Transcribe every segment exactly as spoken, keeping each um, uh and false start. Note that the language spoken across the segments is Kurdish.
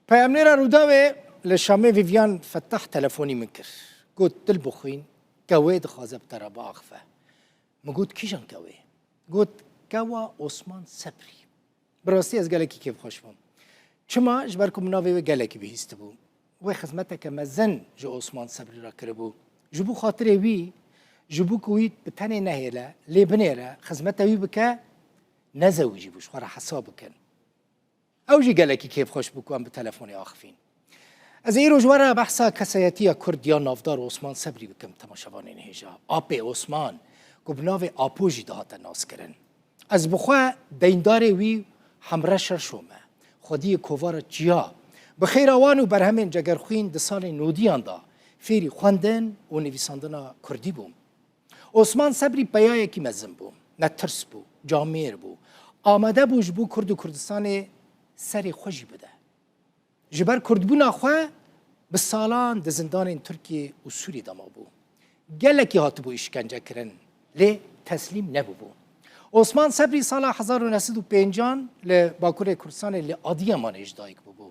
Peyamnêra Rûdawê li Şamê Vivian Fetah telefonî min kir. Got, dil bixwîn, kewê dixwaze bi te re biaxive. Min got, kîjan kewê? Got, kewa Osman Sebrî. Bi rastî ez gelekî kêfxweş bûm. Çima? Ji ber ku min navê wê gelekî bihîstibû. Wê xizmeteke mezin ji Osman Sebrî re kiribû. Ji bo xatirê wî, ji bo ku wî bi tenê nehêle, lê binêre, xizmeta wî bike, nezewicî bû, ji xwe re hesab bikin. Ew jî gelekî kêfxweş bû ku em bi telefonê axivîn. Ez ê îro ji we re behsa kesayetiya Kurd ya navdar Osman Sebrî bikim, temaşevanên hêja. Apê Osman, ku bi navê Apo jî dihate naskirin. Ez bi xwe deyndarê wî Hemre Şerşo me. Xwediyê kovara çiya. Bi xêra wan û berhemên Cegerxwîn di salên nodiyan de fêrî xwendin û nivîsandina Kurdî bûm. Osman Sebrî peyayekî mezin bû, netirs bû, camêr bû. Amade bû ji bo Kurd û Kurdistanê serê xwe jî bide. Ji ber Kurdbûna xwe bi salan di zindanên Tirkiye û Sûriyê de mabû. Gelekî hatibû îşkence kirin, lê teslîm nebûbû. Osman Sebrî sala hezar û neh sed û pêncan li Bakurê Kurdistanê li Adiyamanê ji dayik bûbû.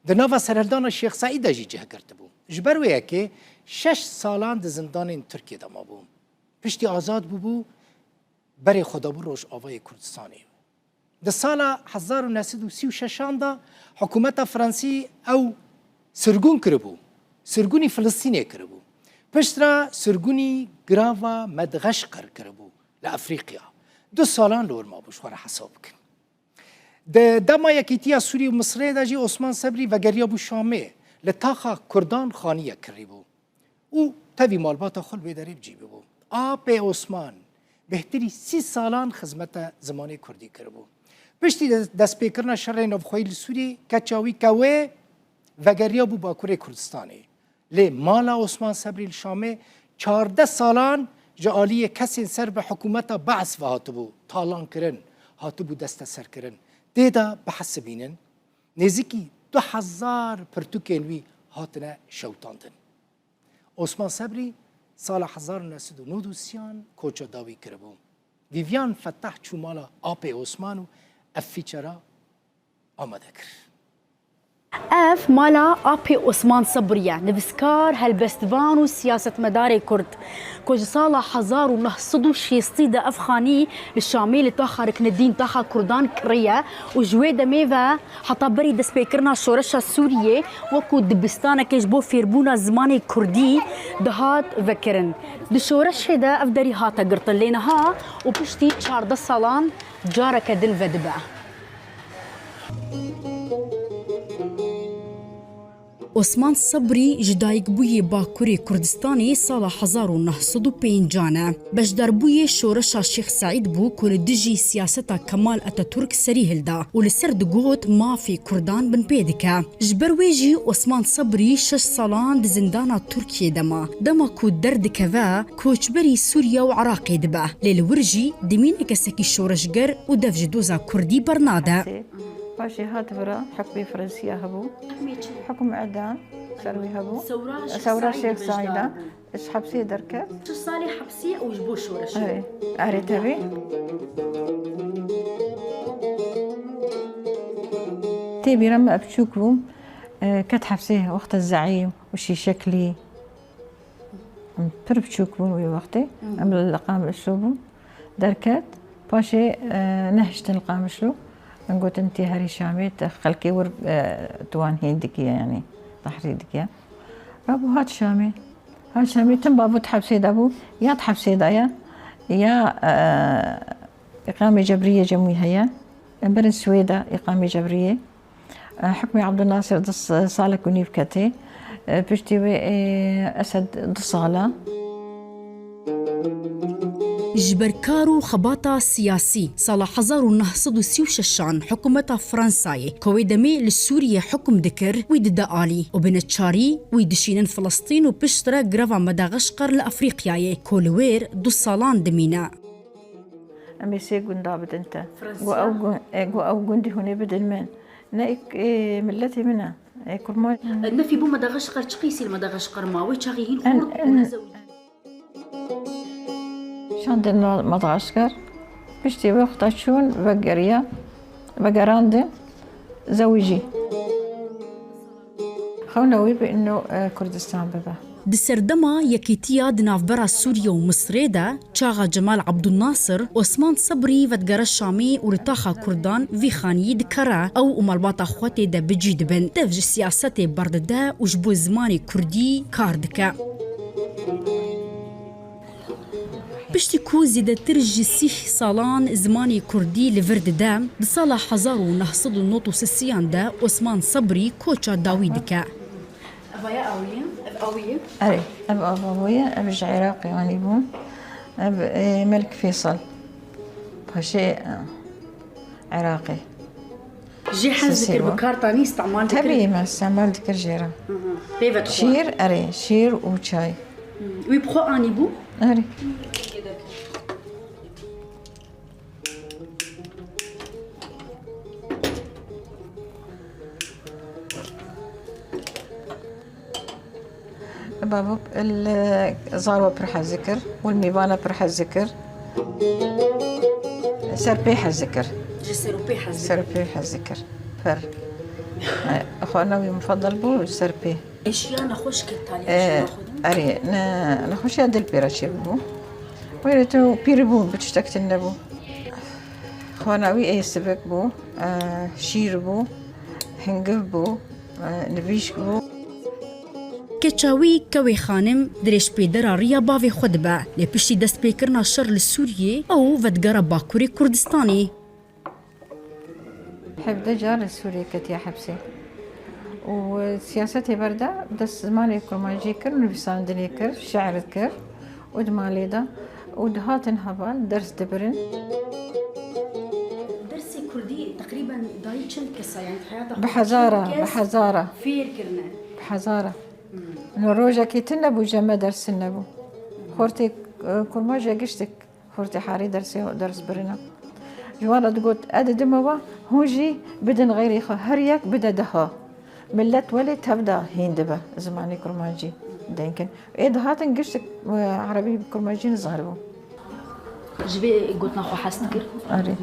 Di nava serhildana Şêx Seîd de jî cih girtibû. Ji ber wê yekê şeş salan di zindanên Tirkiyê de mabû. Piştî azad bûbû, berê xwe dabû Rojavayê Kurdistanê. Di sala hezar û neh sed û sî û şeşan de hikûmeta Fransî ew sirgûn kiribû. Sirgûnî Filistînê kiribû. Piştre sirgûnî girava Medxeşqer kiribû li Efrîqya. Du salan li wir mabû, ji xwe re hesab bikin. Di dema Yekîtiya Sûriyê û Misirê de jî Osman Sebrî vegeriyabû Şamê, li taxa Kurdan xaniyek kirîbû û tevî malbata xwe li wê derê bi cî bûbû. Apê Osman bêhtirî sî salan xizmeta zimanê Kurdî kiribû. Piştî de-, destpêkirina şerê navxweyî li Sûriyê, keça wî kewê vegeriyabû Bakurê Kurdistanê. Lê mala Osman Sebrî li Şamê çardeh salan ji aliyê kesên ser bi hikûmeta Be's ve hatibû talankirin, hatibû desteserkirin. Tê de bihesibînin, nêzîkî du hezar pirtûkên wî hatine şewitandin. Osman Sebrî sala hezar û neh sed û nod û sî an koça dawî kiribû. Vîvyan Fetah çû mala apê Osman û ev fîçera amade kir. Ev mala Apê Osman Sebrî ye, nivîskar, helbestvan û siyasetmedarê Kurd, ku ji sala hezar û neh sed û şêstî de ev xanî li Şamê li taxa Riknedîn, taxa Kurdan kiriye û ji wê demê ve heta berî destpêkirina şoreşa Sûriyê wekû dibistanekê ji bo fêrbûna zimanê Kurdî dihat vekirin. Di şoreşê de ev derî hate girtin, lê niha û piştî çardeh salan careke din vedibe. Osman Sebrî ji dayikbûyê Bakurê Kurdistanê sala hezar û neh sed û pêncan e. Beşdarbûyê şoreşa Şêx Seîd bû ku li dijî siyaseta Kemal Atatürk serî hilda û li ser digot mafê Kurdan binpê dike. Ji ber wê jî Osman Sebrî şeş salan di zindana Tirkiyê de ma. Dema ku derdikeve, koçberî Sûriye û Iraqê dibe. Lê li wir jî dimîne kesekî şoreşger û dev ji doza Kurdî bernade. Paşê hat vira hikmê Fransiya hebû. Hikmê çi? Hikm îdam ser wî hebû. Sewra Şêx Sewra Seîd Şêx Seîda. Beşdar bû. Ji hepsê derket. Çi salê hepsê û ji bo şoreşê. Erê, erê, tevî. Tê bîra me, ez biçûk bûm. E, ket hepsê wexta zeîf û şîşeklî. Em pir biçûk bûn wê wextê. Em li Qamişlo bûn. Derket, paşê, e, nehiştin li Qamişlo. Em gotin, tê herî Şamê, te xelkê wir, e, tu wan hîn dikiye, yanî tehrî dikiye. Rabû hat Şamê. Hat Şamê, tim bavût hepsê de bû, ya di hepsê de ye, ya, e, îqamê cebriyê cem wî heye. Em birin Swêda îqamê cebriyê. Hukmê Abdulnasir du s-, salek û nîv ketê. Piştî wê, ê, Esed du sala. Ji ber kar û xebata siyasî, sala hezar û neh sed û sî û şeş an hikûmeta Fransayê, ku wê demê li Sûriyê hukm dikir, wî dide alî û bi neçarî wî dişînin Filistîn û piştre greva Medaxeşqer li Efrîqyayê, ku li wêr du salan dimîne. Em ê sê gunda bidin te. Fransa. Got ew gun-, e, got ew gundî hûn ê bidin min. Ne ê, ê, miletê min e. Ê kurma. Nefî bû Medaxeşqer, çi qîsî li Medaxeşqer ma? Wê çaxî hîn En, xort û en, nezewicî. Şandin Ma-, Medaxeşqer. Piştî wexta çûn vegeriya. Vegerandin. Zewicî. Xewna wî bi ino, e, Kurdistan bibe. Di serdema yekîtiya di navbera Sûriye û Misirê de, çaxa Cemal Abdulnasir, Osman Sebrî vedigere Şamê û li taxa Kurdan vî xaniyî dikere. Ew û malbata xwe tê de bi cî dibin. Dev ji siyasetê berdide û ji bo zimanê Kurdî kar dike. Piştî ku zêdetir ji sîh salan zimanê Kurdî li vir dide, di sala hezar û neh sed û nod û sisiyan de Osman Sebrî koça dawî dike. Evaya awiye, ev awiye. Erê, ev ava bûye, ev ji Iraqê anî bû. Ev, e, Melik Fêsal. Paşê, e, Iraqê. Jê hez dikir, bi kar tanî, îstemal dikir? Tebî, me îstemal dikir jê re. Hı hı. Pê ve dixwar. Şîr, erê, şîr û çay. Hı. Wî bi xwe anî bû? Erê. Bavû li zarwa pir hez dikir û li mîvana pir hez dikir. Serpê hez dikir. Ji serpê hez dikir. Serpê hez dikir. Pir. E, xwana wî mufeddel bû serpê. Eşiya nexweş kir talî. E, eşiya xwe de? Erê, ne, nexweşiya dil pê re çêbû. Wê re tu pîr bû, bi tiştek tune bû. Xwana wî ê sivik bû, e, şîr bû, hingiv bû, e, nivîşk bû. Keça wî Kewê Xanim dirêjpêdera riya bavê xwe dibe, lê piştî destpêkirina şer li Sûriyê ew vedigere Bakurê Kurdistanê. Hevdeh car li Sûriyê ketiye hepsê. Û siyasetê berda dest zimanê kurmancî kir, nivîsandinê kir, şiir kir. Û di malê de û dihatin heval ders dibirin. Dersê kurdî teqrîben dayî çend kesa, yani heyata xwe çend kes fêr kirine? Bi hezara, bi hezara. Bi hezara. Hmm. Ino rojekî tune bû, jeme dersin nebû. Xortê, e, kurmaje giştik, xortê harî dersê, ders birine. Ji wan re digot, e, didime we, hûn jî bidin xeyrê xwe, her yek bide deha. Millet welê tev de hîn dibe zimanê kurmancî denkin. Ê dihatin giştik, e, erebî bi kurmancî nizanibû. Ji vê gotina xwe hez dikir? Erê.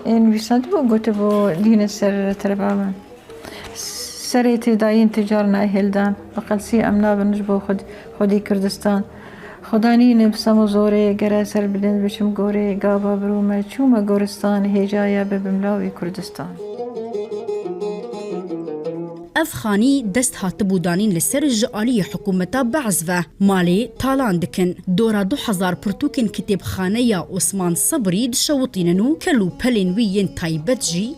Ê nivîsandibû, gotibû, dînin ser tereba min. Serê têdayîn tu car nayê hêldan. Bi qelsî em nabin ji bo xwed-, xwedî Kurdistan. Xudanî ne bi sem û zorê, gere ser bilind biçim gorê, gava birûme, çûme goristan, hêjaya bibim lawê Kurdistan. Ev xanî dest hatibû danîn li ser ji aliyê hikûmeta Be'z ve malê talan dikin. Dora du hezar pirtûkên kitêbxaneya Osman Sebrî dişewitînin û kel û pelên wî yên taybet jî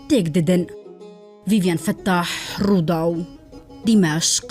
têk didin. Vivian Fettah, Rûdaw, Dîmeşq.